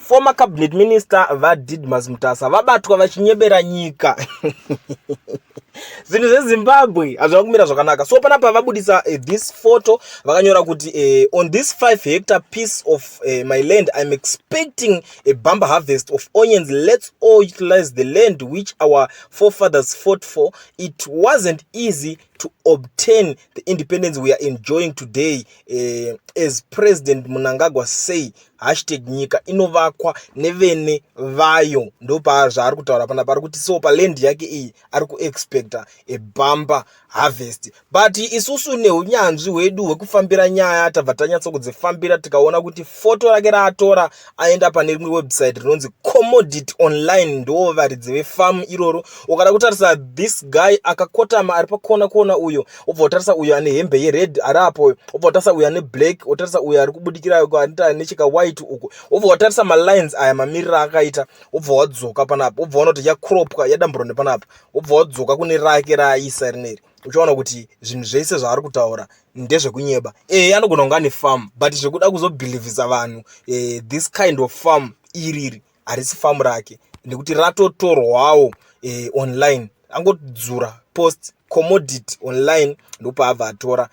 Former cabinet minister VaDidmus Mutasa vabatwa vachinyebera nyika. Zvinhu zveZimbabwe hazvina kumira zvakanaka. So panapa vabudisa this photo, vakanyora kuti on this 5 hectare piece of my land, I'm expecting a bumper harvest of onions. Let's all utilize the land which our forefathers fought for. It wasn't easy to obtain the independence we are enjoying today. As President Mnangagwa say, #NyikaInovakwa nevene vayo. Ndopa zvaari kutaura panapa. Ari kuti so paland yake iyi ari kuexpecta a bumper harvest, but isusu neunyanzvi hwedu hwekufambira nyaya tabva tanyatsokudzifambira, tikaona kuti foto rake raatora aenda pane rimwe website rinonzi Commodity Online, ndo varidzi vefamu iroro. Ukada kutarisa this guy akakotama ari pakona kona uyo, wobva watarisa uyo ane hembe yered ari apo, wobva watarisa uyo ane black, wotarisa uyo ari kubudikira anoita nechika white uko, wobva watarisa malines aya mamiriro akaita, wobva wadzoka panapa, wobva waona kuti yacropwa, yadamburwa nepanapa, wobva wadzoka kune rake raaisa rineri, uchiona kuti zvinhu zvese zvaari kutaura ndezvekunyeba. Anogona kunge ane farm, but zvekuda kuzobhilivhisa vanhu this kind of farm, iriri harisi famu rake, nekuti ratotorwawo online. Angodzura post Commodity Online, ndopaabva atora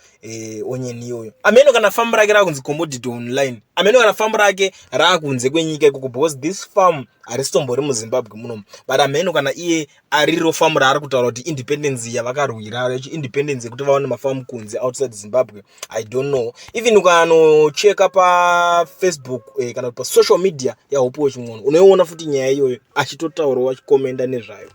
onion iyoyo. Ameno kana famu rake rakunzi Commodity Online, ameno kana famu rake raakunze kwenyika ikoko, because this farm harisi muZimbabwe munomu. But ameno kana iye ariro famu raari kutaura kuti independence yavakarwira, independence yekuti vaone mafamu kunze, outside Zimbabwe, I don't know. Even ukanocheka paFacebook kana kuti pasocial media yaHope Chin'ono, unoiona futi nyaya iyoyo achitotaurawo, achikomenda nezvayo.